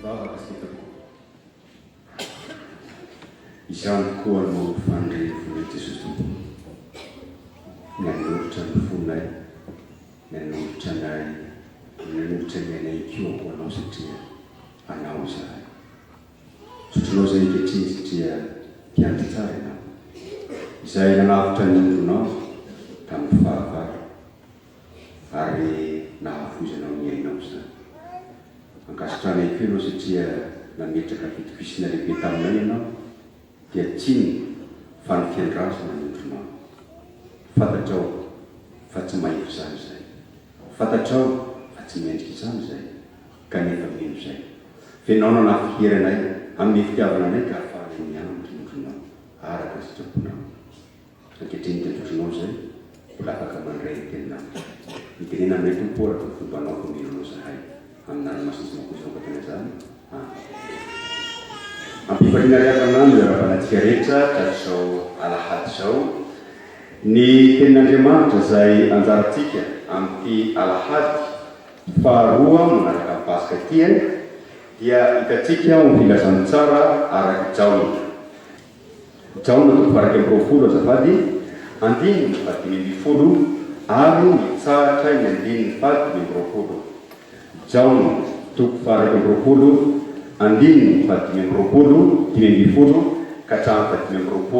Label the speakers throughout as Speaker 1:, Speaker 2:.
Speaker 1: Hivavaka isika tompoko. Izany tokoa no fanirian'ny fonay Jesosy Tompo. Ny hanolotra ny fonay, ny hanolotra anay, ny hanolotra ny ainay koa ho Anao satria Anao izahay. Sotronao izay ankehitriny satria mpiandry tsara Ianao. Izay nanavotra ny ondrinao tamin'ny fahavalo. Ary nahafoizanao ny ainao izany. Ankasitrahanay koa ianao satria nametraka fitokisana lehibe taminay ianao, dia tsy inona fa ny fiandrasana ny ondrinao. Fantatrao fa tsy mahefa izany izahay. Fantatrao fa tsy mendrika izany izahay, kanefa mino izahay. F'Ianao nanafy hery anay amin'ny fitiavana anay ka ahafahanay miandry ny ondrinao araka ny sitraponao. Ankehitriny dia totronao izay mbola afaka mandray ny teninao. Mitenena aminay Tompo ô araka ny fombanao fa mino Anao zahay. Amin'ny anarana masina sy makoso anao izany. Amen. Ampifaliana ry havana no iarahabana antsika rehetra tratrizao alahady izao. Ny tenin'Andriamanitra izay anjarantsika amin'ity alahady faharoa manaraka ny Paska ity dia hitantsika ao amin'ny filazantsara arak'i Jaona. Jaona toko faha-21 azafady, andininy faha-15 ary mitsahatra eny andininy faha-25. Jaona toko faha-21, andininy faha-25, 15 ka hatramin'ny faha-25.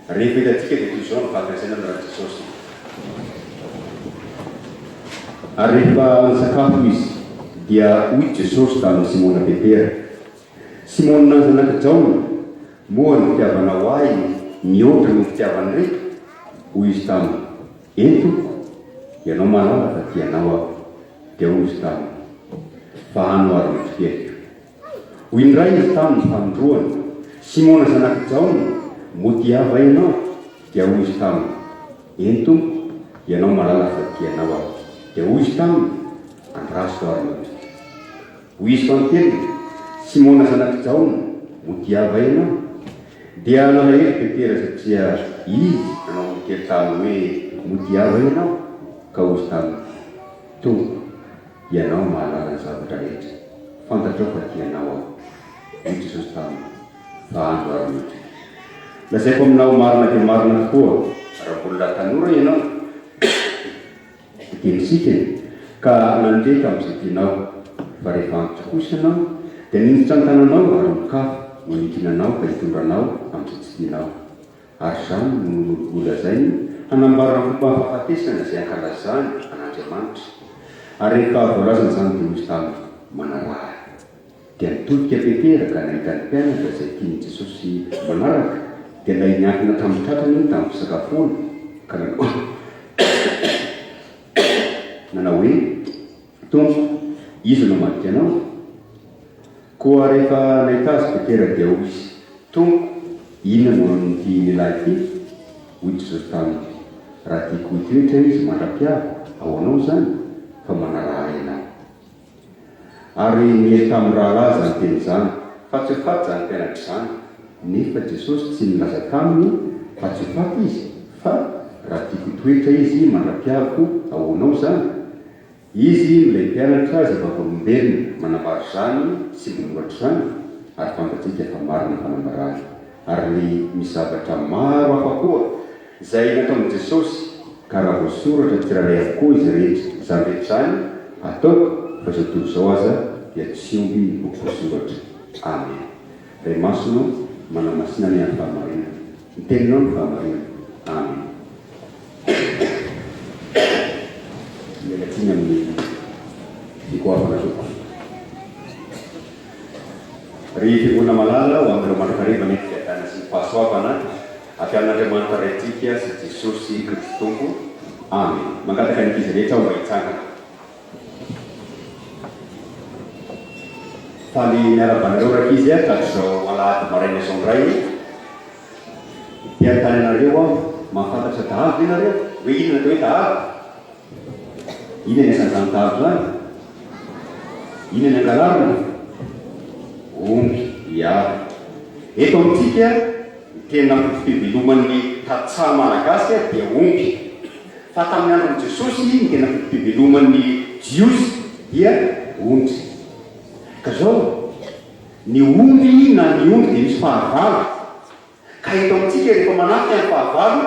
Speaker 1: Rehefa hitantsika dia toy izao ny vaky lazaina amin'ny anaran'i Jesosy. Ary rehefa nisakafo izy, dia hoy Jesosy tamin'i Simona Petera, Simona zanak'i Jaona, moa ny fitiavanao ahy mihoatra noho ny fitiavan'ireto? Hoy izy taminy, Eny, Tompoko, Ianao mahalala fa tia Anao aho. Dia hoy izy taminy, Fahano ary ny fiaiko. Hoy indray izy taminy fanindroany, Simona zanak'i Jaona, moa tia Ahy va ianao? Dia hoy izy taminy, Eny, Tompoko, Ianao mahalala fa tia Anao aho. Dia hoy izy taminy, Andraso ary ny ondriko. Hoy izy fanintelony, Simona zanak'i Jaona, moa tia va ianao? Dia nalahelo Petera satria izy nanao niteny taminy hoe, Moa tia va ianao? Ka hoy izy taminy, Tompo, Ianao mahalala ny zavatra rehetra, fantatrao fa tia Anao aho. Hoy Jesosy taminy, Fa andro ary ny ondriko. Lazaiko aminao marina dia marina tokoa, raha mbola tanora ianao, Dia nisikina ka nandeha tamin'izay tianao, fa rehefa antitra kosa ianao, dia ninjitra ny tananao ary olon-kafa no hanikina anao ka hitondra anao amin'izay tsy tianao. Ary izany no nolazainy hanambara ny fomban'ny fahafatesana izay ankalazany an'Andriamanitra. Ary rehefa voalazany izany dia hoy izy taminy, Manaraha Ahy. Dia nitodika Petera ka nahita ny mpianatra izay tian'i Jesosy manaraka, dia ilay niankina tamin'ny tratrany tamin'ny fisakafoana, ka nanao hoe, Tompo, iza no hamadika Anao? Koa rehefa nahita azy Petera dia hoy izy, Tompo, inona no amin'ity lehilahy ity? Hoy Jesosy taminy, Raha tiako hitoetra izy mandra-piaviko, ahoanao izany? Fa manaraha Ahy ianao. Ary niely tamin'ny rahalahy izany teny izany, fa tsy ho faty izany mpianatra izany. Nefa Jesosy tsy nilaza taminy fa tsy ho faty izy, fa, Raha tiako hitoetra izy mandra-piaviko, ahoanao izany? Izy no ilay mpianatra izay vavolombelona manambara izany sy manoratra izany, ary fantatsika fa marina ny fanambarany. Ary misy zavatra maro hafa koa Izay nataon'i Jesosy, ka raha voasoratra tsirairay avokoa izy rehetra, izany rehetra izany, ataoko fa izao tontolo izao aza dia tsy omby ny boky voasoratra. Amen. Ray Masina ô, manamasina anay amin'ny fahamarinana. Ny Teninao no fahamarinana. Amen. Miala tsiny amin'ny fikoavana tompoko. Ry Fiangonana malala, ho aminareo mandrakariva anie ny fiadanana sy ny fahasoavana. Avy amin'Andriamanitra Raintsika sy Jesosy Kristy Tompo. Amen. Mangataka ny ankizy rehetra aho mba hitsangana. Faly miarahaba anareo rankizy a, tratrizao alahady maraina izao indray. Te hanontany anareo aho, mahafantatra dahalo ve nareo? Hoe inona ny atao hoe dahalo? Inona ny asan'izany dahalo izany? Inona ny angalarina? Omby, ia. Eto amintsika, ny tena foto-piveloman'ny tantsaha malagasy dia omby. Fa tamin'ny andron'i Jesosy, ny tena foto-piveloman'ny Jiosy dia ondry. Ka izao. Ny omby na ny ondry dia misy fahavalo. Ka eto amintsika rehefa manafika ny fahavalo,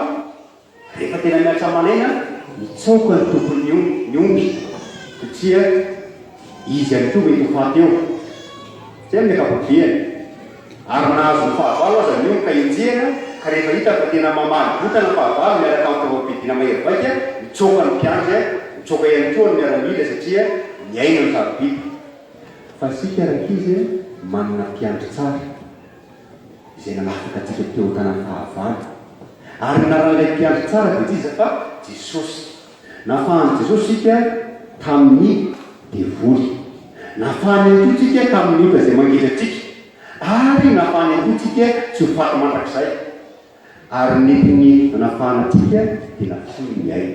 Speaker 1: rehefa tena miasa aman'aina, mitsoaka ny tompon'ny ny omby satria izy ihany koa mety ho faty eo. Izay amin'ny ankapobeany. Ary nahazo ny fahavalo aza ny omby ka enjehina, ka rehefa hita fa tena mamaly bontana ny fahavalo miaraka amin'ny fitaovam-piadiana mahery vaika, mitsoaka ny mpiandry, mitsoaka ihany koa ny miaramila satria ny aina no sarobidy. Fa isika rankizy manana mpiandry tsara izay nanafaka antsika teo an-tanan'ny fahavalo. Ary ny anaran'ilay mpiandry tsara dia tsy iza fa Jesosy. Nafahan'i Jesosy isika tamin'ny devoly. Nafahany ihany koa isika tamin'ny ota izay mangeja antsika. Ary nafahany ihany koa isika tsy ho faty mandrakizay. Ary nentiny nanafahana antsika dia nafoiny ny ainy.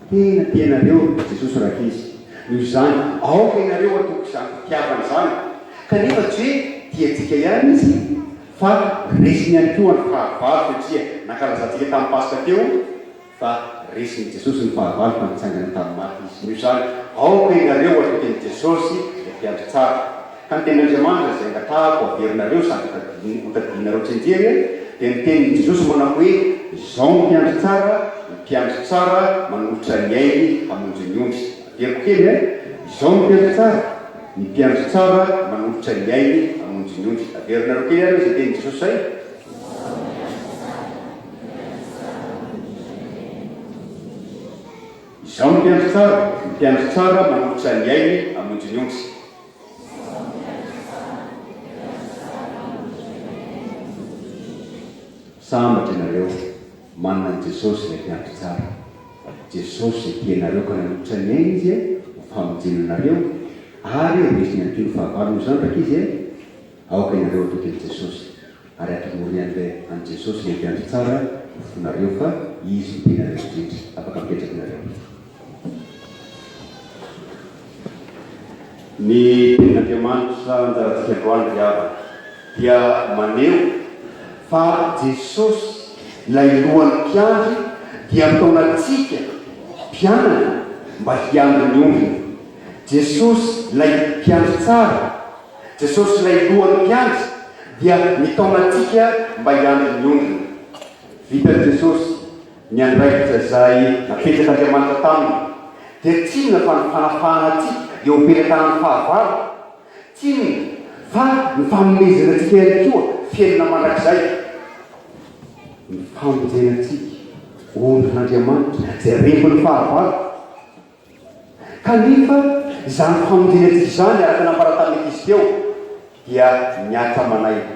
Speaker 1: Tena tia anareo Jesosy rankizy. Noho izany, aoka ianareo hatoky izany fitiavana izany. Kanefa tsy hoe tia antsika ihany Izy, fa resiny ihany koa ny fahavalo satria nankalazantsika tamin'ny Paska teo fa resin'i Jesosy ny fahavalo fa nitsangana tamin'ny maty Izy. Noho izany, aoka ianareo hatoky an'i Jesosy ilay mpiandry tsara. Ka ny tenin'Andriamanitra izay angatahako averinareo sady hotadidianareo tsianjery dia ny tenin'i Jesosy manao hoe, Izao ny mpiandry tsara, ny mpiandry tsara manolotra ny ainy hamonjy ny ondry. Averiko kely a, Izao ny mpiandry tsara, ny mpiandry tsara manolotra ny ainy hamonjy ny ondry. Averinareo kely ary izay tenin'i Jesosy izay. Izao ny mpiandry tsara, ny mpiandry tsara manolotra ny ainy hamonjy ny ondry. Sambatra ianareo manana an'i Jesosy ilay mpiandry tsara. Jesosy izay tia anareo ka nanolotra ny ainy Izy ho famonjena anareo ary resiny ihany koa ny fahavalo noho izany rankizy e! Aoka ianareo hatoky an'i Jesosy ary atolory an'ilay an'i Jesosy ilay mpiandry tsara ny fonareo fa Izy no tianareo indrindra. Afaka mipetraka ianareo. Ny Tenin'Andriamanitra anjarantsika androany ry havana dia maneho fa Jesosy ilay lohan'ny mpiandry dia mitaona antsika mpianany mba hiandry ny ondriny. Jesosy ilay mpiandry tsara, Jesosy ilay lohan'ny mpiandry dia mitaona antsika mba hiandry ny ondriny. Vitan'i Jesosy Ny andraikitra izay napetrak'Andriamanitra taminy dia tsy inona fa ny fanafahana antsika eo am-pelatanan'ny fahavalo, tsy inona fa ny fanomezana antsika ihany koa fiainana mandrakizay, ny famonjena antsika ondrin'Andriamanitra izay rembin'ny fahavalo. Kanefa izany famonjena antsika izany, araka ny nambara tamin'ny ankizy teo, dia mihatra aman'aina.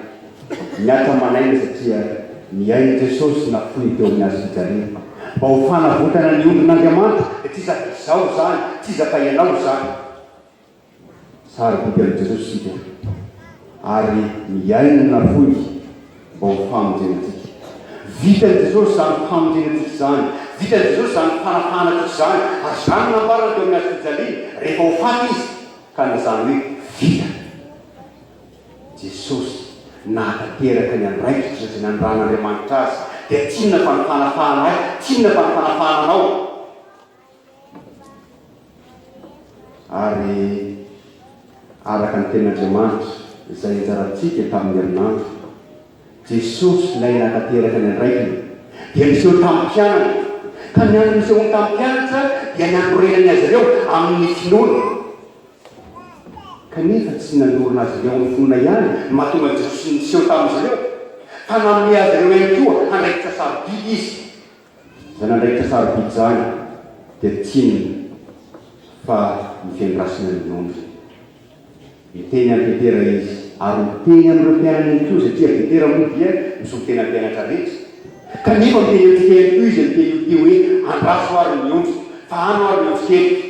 Speaker 1: Mihatra aman'aina satria ny ain'i Jesosy nafoiny teo amin'ny hazo fijaliana, mba ho fanavotana ny ondrin'Andriamanitra, dia tsy iza fa izaho izany, tsy iza fa ianao izany. Sarobidy amin'i Jesosy isika ary ny ainy no nafoiny mba ho famonjena antsika. Vitan'i Jesosy izany famonjena antsika izany. Vitan'i Jesosy izany fanafahana antsika izany. Ary izany no nambarany teo amin'ny hazo fijaliana rehefa ho faty Izy ka nilazany hoe vita. Jesosy nahatanteraka ny andraikitra izay nanirahan'Andriamanitra Azy dia tsy inona fa ny fanafahana ahy, tsy inona fa ny fanafahana anao. Ary araka ny Tenin'Andriamanitra izay anjarantsika tamin'ny herinandro, Jesosy ilay nahatanteraka ny andraikiny dia niseho tamin'ny mpianany, ka ny antony nisehoany tamin'ny mpianatra dia ny hanorenany azy ireo amin'ny finoana. Kanefa tsy nanorina azy ireo amin'ny finoana ihany no mahatonga an'i Jesosy niseho tamin'izy ireo, fa nanome azy ireo ihany koa andraikitra sarobidy Izy. Izany andraikitra sarobidy izany dia tsy inona fa ny fiandrasana ny ondry. Miteny amin'i Petera izy, ary miteny amin'ireo mpianany ihany koa, satria Petera moa dia misolo tena mpianatra rehetra. Kanefa miteny amintsika ihany koa izy amin'ity anio ity hoe, Andraso ary ny ondry, fahano ary ny ondry keliko.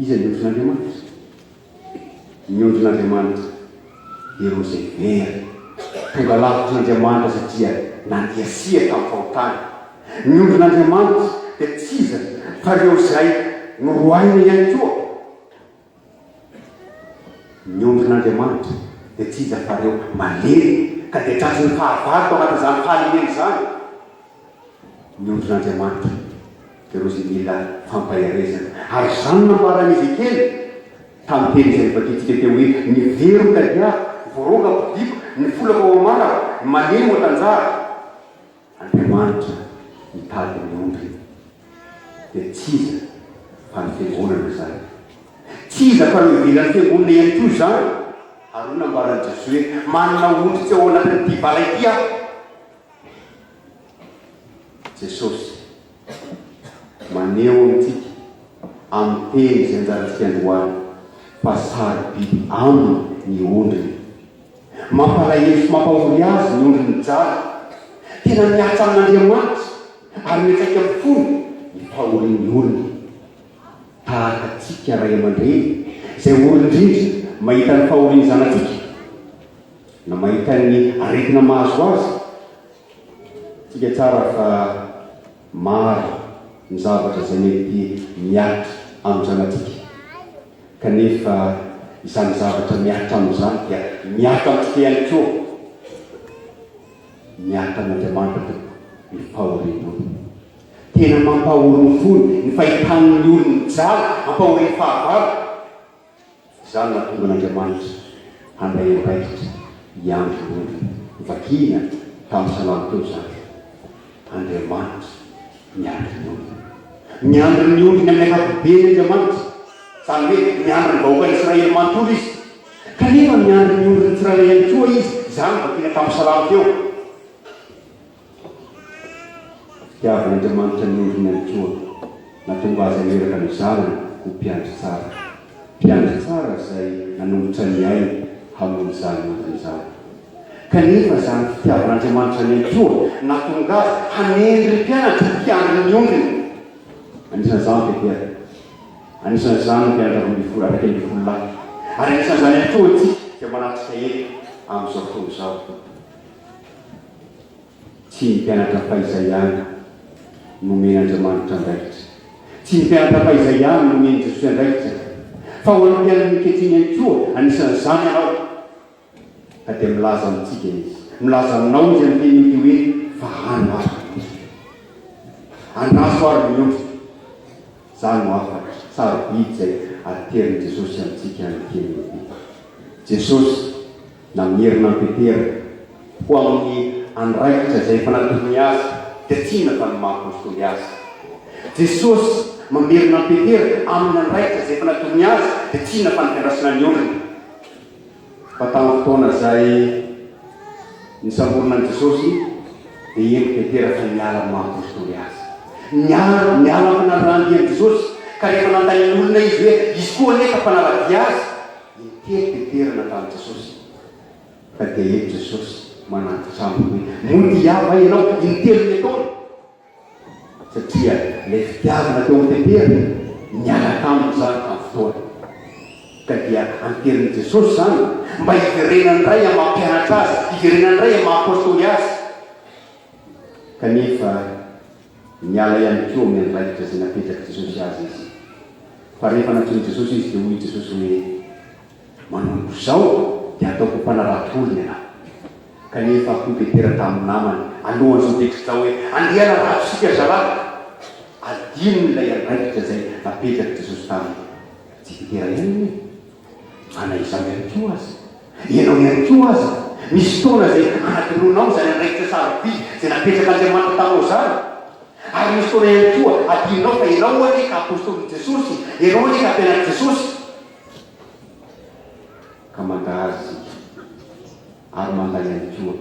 Speaker 1: Iza ny ondrin'Andriamanitra? Ny ondrin'Andriamanitra dia ireo izay very, tonga lavitr'Andriamanitra satria nandiasia tamin'ny fahotany. Ny ondrin'Andriamanitra dia tsy iza fa ireo izay noroahina ihany koa. Ny ondrin'Andriamanitra dia tsy iza fa ireo malemy ka dia tratry ny fahavalo tao anatin'izany fahalemena izany. Ny ondrin'Andriamanitra dia ireo izay mila fampaherezana. Ary izany no nambaran'i Ezekiela. Tamin'ny teny izay novakintsika teo hoe, Ny very ho tadiaviko, ny voaroaka hampodiako, ny folaka ho amarako, ny malemy ho atanjahako. Andriamanitra mitady ny ondriny. Dia tsy iza fa ny Fiangonana izany. Tsy iza fa ny ivelan'ny Fiangonana ihany koa izany. Ary hoy nambaran'i Jesoa hoe, Manana ondry tsy ao anatin'ity vala ity Aho. Jesosy maneho amintsika amin'ny teny izay anjarantsika androany fa sarobidy aminy ny ondriny. Mampalahelo sy mampahory azy ny ondriny mijaly. Tena mihatsa amin'Andriamanitra ary miantraika amin'ny fony ny fahorian'ny olony. Tahaka antsika ray aman-dreny izay ory indrindra mahita ny fahorian'ny zanatsika na mahita ny aretina mahazo azy, Tsika tsara fa maro ny zavatra izay mety mihatra amin'ny zanatsika, kanefa izany zavatra mihatra aminy izany dia mihatra amintsika ihany koa. Mihatra amin'Andriamanitra tompoko ny fahorian'olona. Tena mampahory ny fony ny fahitany ny olony mijaly, ampahorian'ny fahavalo. Izany no nahatonga an'Andriamanitra handray andraikitra hiandry ny ondriny. Novakina tamin'ny salamo teo izany. Andriamanitra miandry ny ondriny. Miandry ny ondriny amin'ny ankapobeny Andriamanitra. Izany hoe miandry ny vahoakan'i Israely manontolo Izy. Kanefa miandry ny ondriny tsirairay ihany koa Izy. Izany no novakina tamin'ny salamo teo. Fitiavan'Andriamanitra ny ondriny ihany koa nahatonga azy haniraka ny Zanany ho Mpiandry tsara. Mpiandry tsara izay nanolotra ny ainy hamonjy izany ondriny izany. Kanefa izany fitiavan'Andriamanitra ihany koa nahatonga azy hanendry mpianatra hiandry ny ondriny. Anisan'izany Petera. Anisan'izany ny mpianatra 12, 11 lahy. Ary anisan'izany ihany koa isika izay manatrika eto amin'izao fotoana izao. Tsy ny mpianatra fahizay ihany no omen'Andriamanitra andraikitra. Tsy ny mpianatra fahizay ihany no omen'i Jesosy andraikitra, fa ho an'ny mpianany ankehitriny ihany koa, anisan'izany ianao. Ka dia milaza amintsika Izy, milaza aminao Izy amin'ny teny ity hoe, Fahano ary ny ondriko. Andraso ary ny ondriko. Izany no hafatra sarobidy izay aterin'i Jesosy amintsika ankehitriny ity. Jesosy namerina an'i Petera ho amin'ny andraikitra izay efa natolony azy, dia tsy inona fa ny maha apostoly azy. Jesosy mamerina an'i Petera amin'ny andraikitra izay efa natolony azy, dia tsy inona fa ny fiandrasana ny olona. Fa tamin'ny fotoana izay nisamborana an'i Jesosy, dia eny Petera fa niala amin'ny maha apostoly azy. Niala, niala amin'ny fanarahan-dia an'i Jesosy, ka rehefa nanontanian'ny olona izy hoe, izy koa anie ka mpanara-dia azy, Intelo Petera nandà an'i Jesosy, ka dia eto Jesosy manantitra aminy hoe, Moa tia Ahy va ianao? Intelo ny ataony, satria ilay fitiavana teo amin'i Petera, niala taminy izany tamin'ny fotoana. Ka dia anterin'i Jesosy izany mba hiverenany indray amin'ny maha mpianatra azy, hiverenany indray amin'ny maha apostoly azy. Kanefa niala ihany koa amin'ny andraikitra izay napetrak'i Jesosy azy izy. Fa rehefa nantsoin'i Jesosy izy dia hoy i Jesosy hoe, Manomboka izao dia hataoko mpanarato olona ianao. Kanefa hoy Petera tamin'ny namany alohan'izao teksta izao hoe, Andeha hanarato isika ry zalahy! Adinony ilay andraikitra izay napetrak'i Jesosy taminy. Tsy Petera ihany anie, fa na izaho ihany koa aza. Ianao ihany koa aza. Misy fotoana izay anadinoanao izany andraikitra sarobidy izay napetrak'Andriamanitra taminao izany. Ary misy fotoana ihany koa adinonao fa ianao anie ka apostolin'i Jesosy, ianao anie ka mpianatr'i Jesosy. Ka mandà Azy isika, ary mandà ihany koa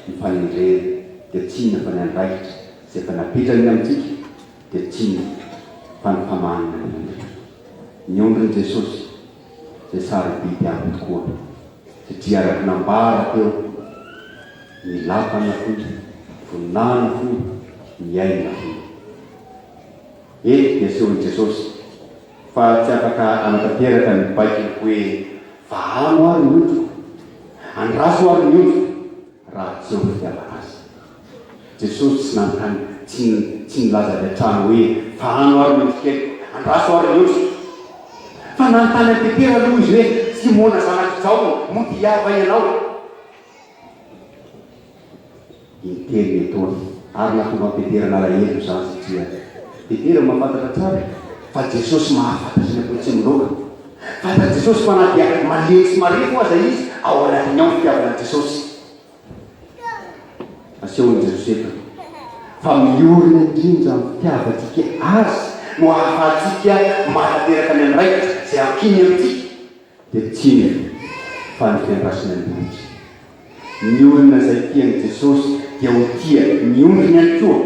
Speaker 1: ny fanendrena, dia tsy inona fa ny andraikitra izay efa napetrany amintsika, dia tsy inona fa ny famahanana ny ondriny. Ny ondrin'i Jesosy izay sarobidy aminy tokoa, satria araka ny nambara teo, ny lapa nafoy, voninahiny nafoy, ny ainy nafoy. Eto dia asehon'i Jesosy fa tsy afaka hanatanteraka ny baikony hoe vahano ary ny ondriko, andraso ary ny ondriko raha tsy eo ny fitiavana azy. Jesosy tsy nanontany, tsy tsy nilaza avy hatrany hoe vahano ary ny ondrikeliko, andraso ary ny ondriko. Fa nanontany an'i Petera aloha izy hoe, Simona zanak'i Jaona, moa tia Ahy va ianao? Intelo ny ataony, ary nahatonga an'i Petera nalahelo izany satria Petera mahafantatra tsara fa Jesosy mahafantatra ny am-po tsy miloaka. Fantatr'i Jesosy fa na dia malemy sy marefo aza izy, ao anatiny ao ny fitiavana an'i Jesosy. Asehon'i Jesosy eto fa miorina indrindra amin'ny fitiavantsika Azy no ahafahantsika mahatanteraka ny andraikitra izay ankininy amintsika. Dia tsy inona fa ny fiandrasana ny ondry. Ny olona izay tia an'i Jesosy dia ho tia ny ondriny ihany koa.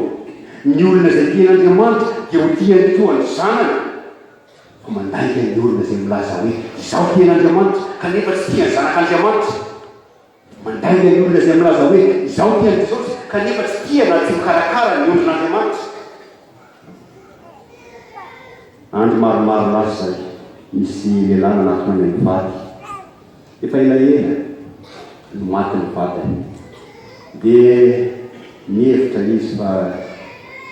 Speaker 1: Ny olona izay tia an'Andriamanitra dia ho tia ihany koa ny zanany. Fa mandainga ny olona izay milaza hoe, Izaho tia an'Andriamanitra, kanefa tsy tia ny zanak'Andriamanitra. Mandainga ny olona izay milaza hoe, Izaho tia an'i Jesosy, kanefa tsy tia na tsy mikarakara ny ondrin'Andriamanitra. Andro maromaro lasa izay, nisy lehilahy nanatona anay mivady. Efa elaela no maty ny vadiny. Dia nihevitra izy fa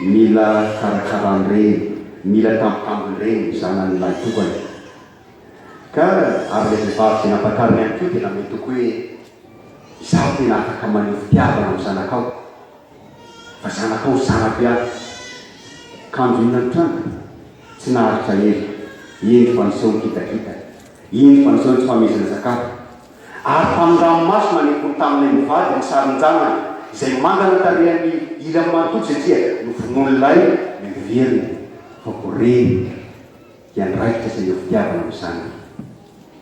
Speaker 1: mila karakaran-dreny, mila tambitambin-dreny ny zanany lahitokana. Ka ary ilay vehivavy izay nampakariny ihany koa dia namehy toky hoe, Izaho tena afaka maneho fitiavana amin'ny zanakao, fa zanakao zanako ihany. Kanjo inona no tranga? Tsy naharitra ela, indro fa niseho ny kitakita, indro fa niseho ny tsy fahamezana sakafo. Ary tamin'ny ranomaso nanehoany tamin'ilay mivady ny sarin-janany, izay mangana tarehan'ny ilany manontolo satria novonoin'ilay noheveriny fa ho reny. Hiandraikitra sy haneho fitiavana amin'ny zanany.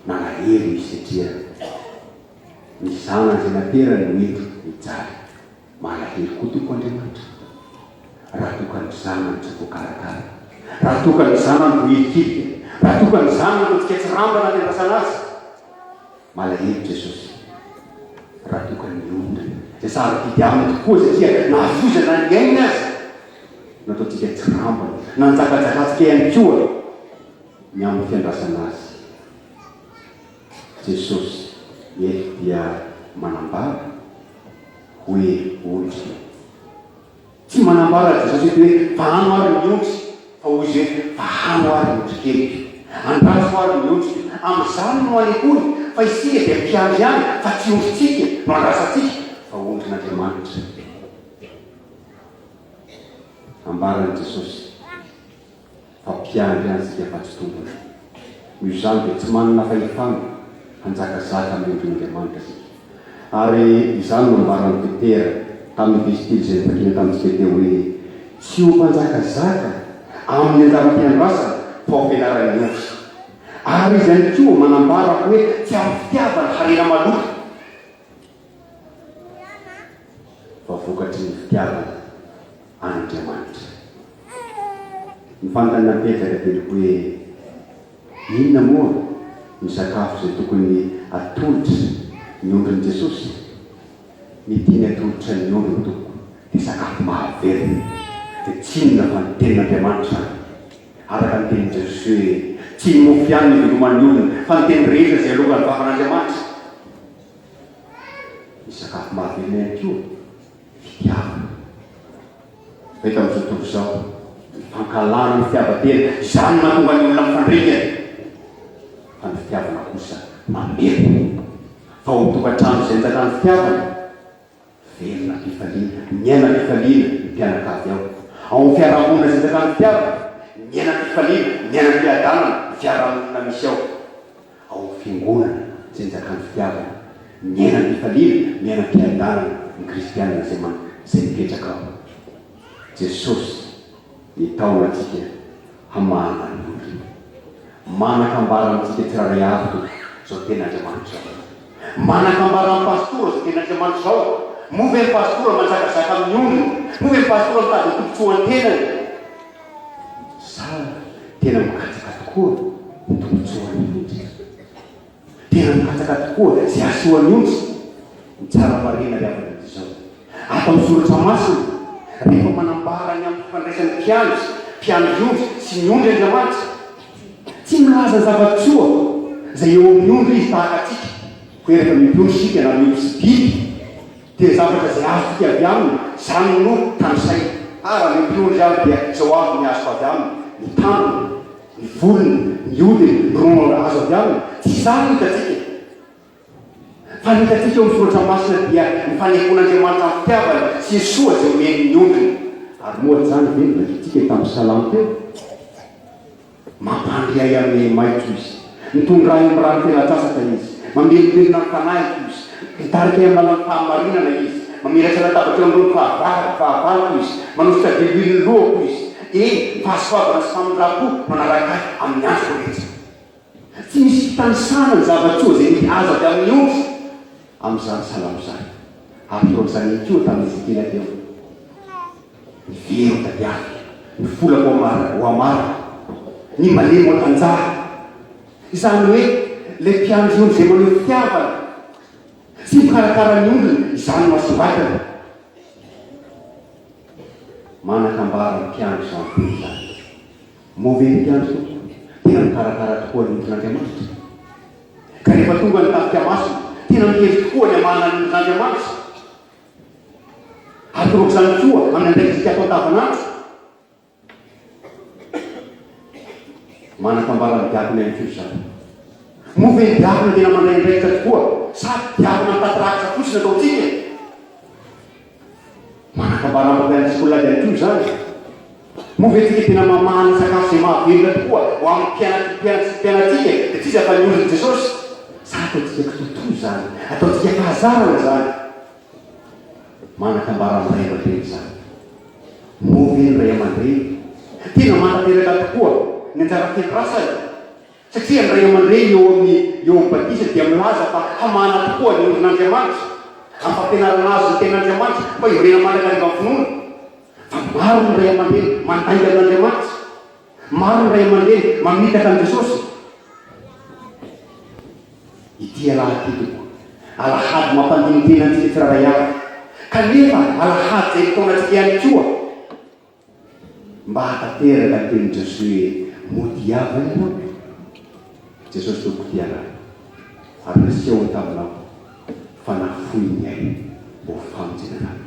Speaker 1: Nalahelo izy satria ny zanany izay naterany no indro mijaly. Malahelo koa Tompo Andriamanitra raha toa ka ny zanany tsy voakarakara, raha toa ka ny zanany voahilikilika, raha toa ka ny zanany ataontsika tsirambina ny andrasana azy. Malahelo Jesosy raha toa ka ny ondriny izay sarobidy aminy tokoa satria nahafoizana ny ainy aza no ataontsika tsirambina, nanjakajakantsika ihany koa ny amin'ny fiandrasana azy. Jesosy eto dia manambara hoe ondry. Tsy manambara Jesosy eto hoe vahano ary ny ondry, fa hoy Izy hoe vahano ary ny ondrikeliko, andraso ary ny ondriko. Amin'izany no anehoany fa isika dia mpiandry ihany fa tsy ondrintsika no andrasantsika fa ondrin'Andriamanitra. Ambaran'i Jesosy fa mpiandry ihany isika fa tsy tompony. Noho izany dia tsy manana fahefana hanjakazaka amin'ny ondrin'Andriamanitra isika. Ary izany no nambaran'i Petera tamin'ny epistily izay novakiana tamintsika teo hoe, Tsy ho mpanjakazaka amin'ny anjaram-piandrasana fa ho fianaran'ny ondry. Ary izy ihany koa manambara hoe tsy amin'ny fitiavana harena maloto fa vokatry ny fitiavana an'Andriamanitra. Ny fanontaniana mipetraka dia ny hoe, Inona moa ny sakafo izay tokony atolotra ny ondrin'i Jesosy? Ny tiany atolotra ny ondriny tompoko dia sakafo mahavelona, dia tsy inona fa ny Tenin'Andriamanitra izany. Araka ny tenin'i Jesosy hoe, Tsy ny mofo ihany no iveloman'ny olona, fa ny teny rehetra izay aloakan'ny vavan'Andriamanitra. Ny sakafo mahavelona ihany koa, fitiavana. Fa eto amin'izao tontolo izao, ny fankahalana ny fitiavan-tena, izany no mahatonga ny olona mifandringana. Fa ny fitiavana kosa mamelona. Fa ao an-tokantrano izay anjakan'ny fitiavana, velona am-pifaliana, miaina am-pifaliana ny mpianakavy ao. Ao amin'ny fiarahamonina izay anjakan'ny fitiavana, miaina am-pifaliana, miaina am-piadanana ny fiarahamonina misy ao. Ao amin'ny fiangonana izay anjakan'ny fitiavana, miaina am-pifaliana, miaina am-piadanana ny kristiana izay man, izay mipetraka ao. Jesosy nitaona antsika hamahana ny olona. Manan-kambara amintsika tsirairay avy Tompo izao tenin'Andriamanitra izao. Manan-kambara amin'ny pastora izao tenin'Andriamanitra izao. Moa ve ny pastora manjakazaka amin'ny ondriny? Moa ve ny pastora mitady ny tombontsoan'ny tenany? Sa tena mikatsaka tokoa ny tombontsoan'ny ondry? Tena mikatsaka tokoa izay hahasoa ny ondry? Ny tsara marihina ry havana dia izao, ato amin'ny Soratra Masina, rehefa manambara ny amin'ny fifandraisan'ny mpiandry, mpiandry ondry, sy ny ondry Andriamanitra, tsy milaza zava-tsoa izay eo amin'ny ondry Izy tahaka antsika, hoe rehefa miompy ondry isika na miompy biby, Dia zavatra izay azontsika avy aminy, izany no tanisaina. Ah, raha miompy ondry aho dia izao avy ny azoko avy aminy, ny tandrony, ny volony, ny hodiny, ny ronono azo avy aminy. Tsy izany no hitantsika. Fa ny hitantsika eo amin'ny Soratra Masina dia ny fanehoan'Andriamanitra ny fitiavany sy ny soa izay omeny ny ondriny. Ary moa izany ve no vakintsika tamin'ny Salamo teo? Mampandry ahy amin'ny ahi-maitso Izy. Mitondra ahy amin'ny rano fialan-tsasatra Izy. Mamelombelona ny fanahiko Izy. Mitarika ahy amin'ny lalan'ny fahamarinana Izy. Mamelatra latabatra eo anoloan'ny fahavaloko Izy. Manosotra diloilo ny lohako Izy. Eny, fahasoavana sy famindram-po no hanaraka ahy amin'ny androko rehetra. Tsy misy fitanisana ny zava-tsoa izay mety azo avy amin'ny ondry amin'izany salamo izany. Ary torak'izany ihany koa tamin'i Ezekiela teo. Ny very ho tadiaviko, ny folako ho amara, ny malemy ho atanjahako. Izany hoe ilay mpiandry ondry izay maneho fitiavana sy mikarakara ny ondriny, izany no asongadiny. Manan-kambara ny mpiandry izany teny izany. Moa ve ny mpiandry tompoko tena mikarakara tokoa ny ondrin'Andriamanitra? Ka rehefa tonga ny tafika masina, tena mikery tokoa ny hamahana ny ondrin'Andriamanitra? Ary torak'izany koa amin'ny andraikitsika atao andavanandro. Manan-kambara ny diakona ihany koa izany. Moa ve ny diakona tena mandray andraikitra tokoa sa diakona mitaty rakitra fotsiny ataontsika e? Manan-kambara amin'ny mpampianatra sekoly ihany koa izany. Moa ve tsika tena mamahana sakafo izay mahavelona tokoa ho amin'ny mpianatry ny mpianatsika e? Dia tsy iza fa ny ondrin'i Jesosy. Sa ataontsika kitoatoa izany? Ataontsika fahazarana izany? Manan-kambara amin'ny ray aman-dreny izany. Moa ve ny ray aman-dreny tena manatanteraka tokoa ny anjara fiandrasany? Satria ny ray aman-dreny eo amin'ny eo amin'ny batisa dia milaza fa hamahana tokoa ny ondrin'Andriamanitra, amin'ny fampianarana azy ny tenin'Andriamanitra, fa hiorena mandrakariva amin'ny finoana. Fa maro ny ray aman-dreny mandainga amin'Andriamanitra. Maro ny ray aman-dreny mamitaka an'i Jesosy. Ity alahady ity tompoko, alahady mampandini-tena antsika tsirairay avy, kanefa alahady izay mitaona antsika ihany koa mba hahatanteraka ny tenin'i Jesosy hoe, Modiava ianao. Jesosy tompoko tia anao ary nasehony taminao fa nafoy ny ainy ho famonjena anao.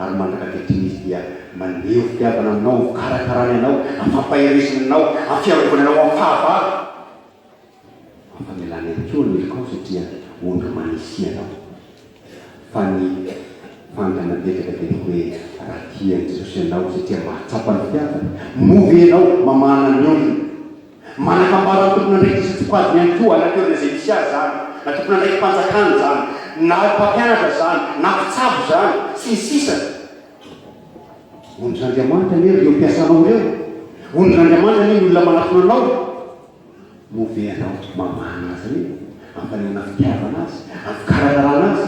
Speaker 1: Ary mandraka ankehitriny Izy dia maneho fitiavana aminao, amin'ny fikarakarany anao, amin'ny fampaherezany anao, amin'ny fiarovany anao amin'ny fahavalo. Famelana ihany koa ny helokao satria ondry manisy ianao. Fa ny fanontaniana mipetraka dia ny hoe raha tia an'i Jesosy ianao satria mahatsapa ny fitiavany, moa ve ianao mamahana ny ondriny? Manan-kambara ny tompon'andraikitra isan-tsokajiny ihany koa na toerana izay misy azy izany, na tompon'andraiki-panjakana izany, na mpampianatra izany, na mpitsabo izany, sy ny sisa. Ondrin'Andriamanitra anie ireo mpiasanao ireo, ondrin'Andriamanitra anie ny olona manatona anao. Moa ve ianao mamahana azy ireny amin'ny fanehoana fitiavana azy, amin'ny fikarakarana azy?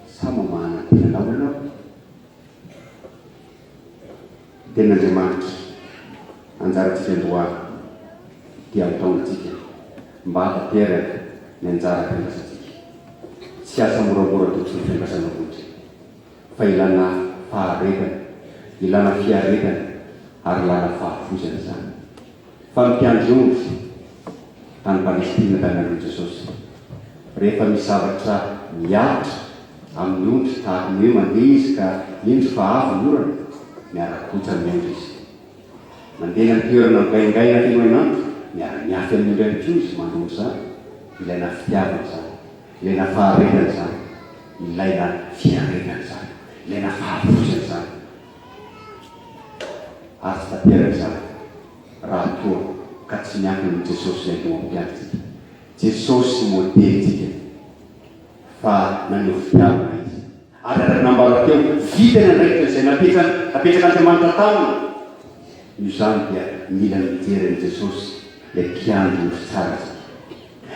Speaker 1: Sa mamahana ny tenanao ianao? Tenin'Andriamanitra, anjarantsika androany dia mitaona antsika mba hahatanteraka ny anjara fiandrasantsika. Tsy asa moramora tokoa ny fiandrasana ondry, fa ilana faharetana, ilana fiaretana ary ilana fahafoizana izany. Fa ny mpiandry ondry tany Palestina tany andron'i Jesosy, rehefa misy zavatra mihatra amin'ny ondry tahaka ny hoe mandeha izy ka indro fa avy ny orana, miara-kotsa amin'ny ondry izy. Mandeha any amin'ny toerana migaingaina feno hainandro, miara-miafy amin'ny ondry ihany koa izy mandoro izany. Ilaina fitiavana izany, ilaina faharetana izany, ilaina fiaretana izany, ilaina fahavozana izany. Ary tsy tanteraka izany raha toa ka tsy miankina amin'i Jesosy ilay Loham-piainantsika. Jesosy modelintsika fa naneho fitiavana Izy. Ary araka ny nambara teo, vita ny andraikitra izay napetrany, napetrak'Andriamanitra taminy. Noho izany dia mila mijery an'i Jesosy ilay mpiandry ondry tsara isika.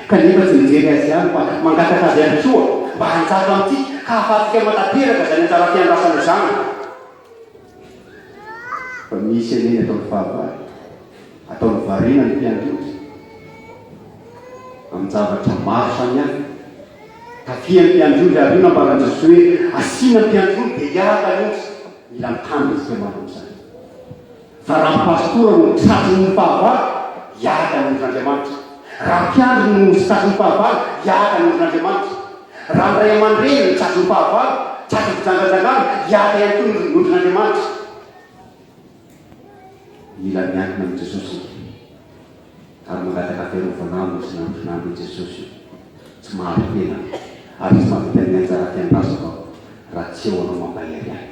Speaker 1: Kanefa tsy mijery Azy ihany fa mangataka Azy ihany koa mba hanjaka amintsika ka hahafahantsika manatanteraka izany anjara fiandrasana izany. Fa misy anie ny ataon'ny fahavalo, ataony variana ny mpiandry ondry amin-javatra maro samihafa. Tafihan'ny mpiandry ondry ary io nambaran'i Jesoa hoe asiana mpiandry ondry dia hiaraka ny ondry. Mila mitandrina isika manao izany. Fa raha ny pastora no tratry ny fahavalo, hiaraka ny ondrin'Andriamanitra. Raha mpiandry no tratry ny fahavalo, hiaraka ny ondrin'Andriamanitra. Raha ny ray aman-dreny no tratry ny fahavalo, tratry ny fijangajangana, hiaraka ihany koa ny ondrin'Andriamanitra. Mila miankina amin'i Jesosy isika, ary mangataka fiarovana aminy isan'andro isan'andro hoe, Jesosy ô, tsy maharo tena aho, ary tsy mahavita ny anjara fiandrasako aho, raha tsy eo Anao mampahery ahy,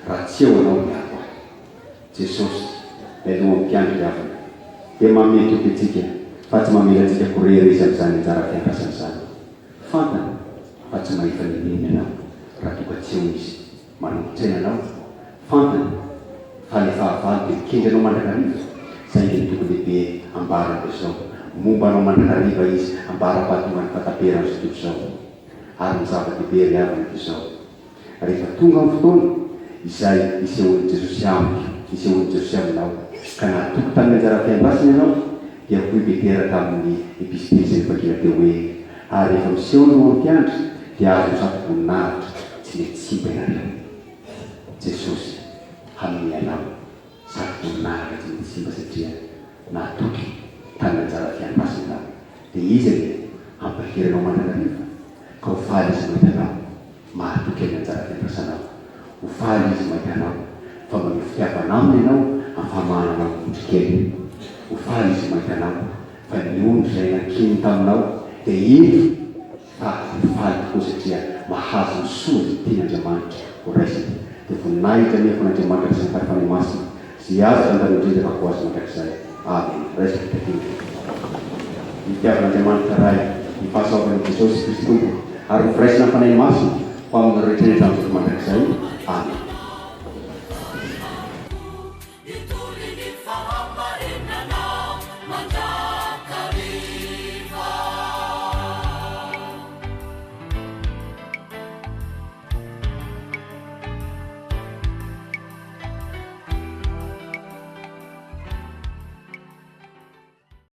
Speaker 1: raha tsy eo Anao miaro ahy. Jesosy, ilay Loham-piandry havana, dia manome toky antsika. Fa tsy mamela antsika ho rery Izy amin'izany anjara fiandrasana izany. Fantany fa tsy mahefa n'inon'inona ianao raha toa ka tsy eo Izy manolo-tsaina anao. Fantany fa ilay fahavalo dia mikendry anao mandrakariva, saingy ny toky lehibe ambarany dia izao, momba anao mandrakariva Izy ambara-pahatongan'ny fahataperan'izao tontolo izao. Ary ny zava-dehibe ry havana dia izao, Rehefa tonga ny fotoana izay hisehoan'i Jesosy amiko, hisehoan'i Jesosy aminao, ka nahatoky tamin'ny anjara fiandrasana ianao, dia hoy Petera tamin'ny epistily izay novakiana teo hoe, Ary rehefa miseho ny lohan'ny mpiandry, dia azo satroboninahitra tsy mety simba ianareo. Jesosy hanome anao satroboninahitra tsy mety simba satria nahatoky tamin'ny anjara fiandrasana ianao. Dia Izy anie hampahery anao mandrakariva, ka ho faly Izy mahita anao. Mahatoky amin'ny anjara fiandrasanao. Ho faly Izy mahita anao fa maneho fitiavana Aminy ianao amin'ny famahana anao ondry kely. Ho faly Izy mahita anao fa ny ondry izay nankininy taminao dia indro fa mifaly tokoa satria mahazo ny soa izay tian'Andriamanitra ho raisiny. Dia voninahitra anie ho an'Andriamanitra sy ny Fanahy Masina izay azo tantara indrindra fa ho azy mandrakizay. Amena. Raiso fitahiana. Ny fitiavan'Andriamanitra Ray, ny fahasoavan'i Jesosy Kristy Tompo, ary ny firaisana amin'ny Fanahy Masina ho aminareo rehetra hatramin'izao mandrakizay.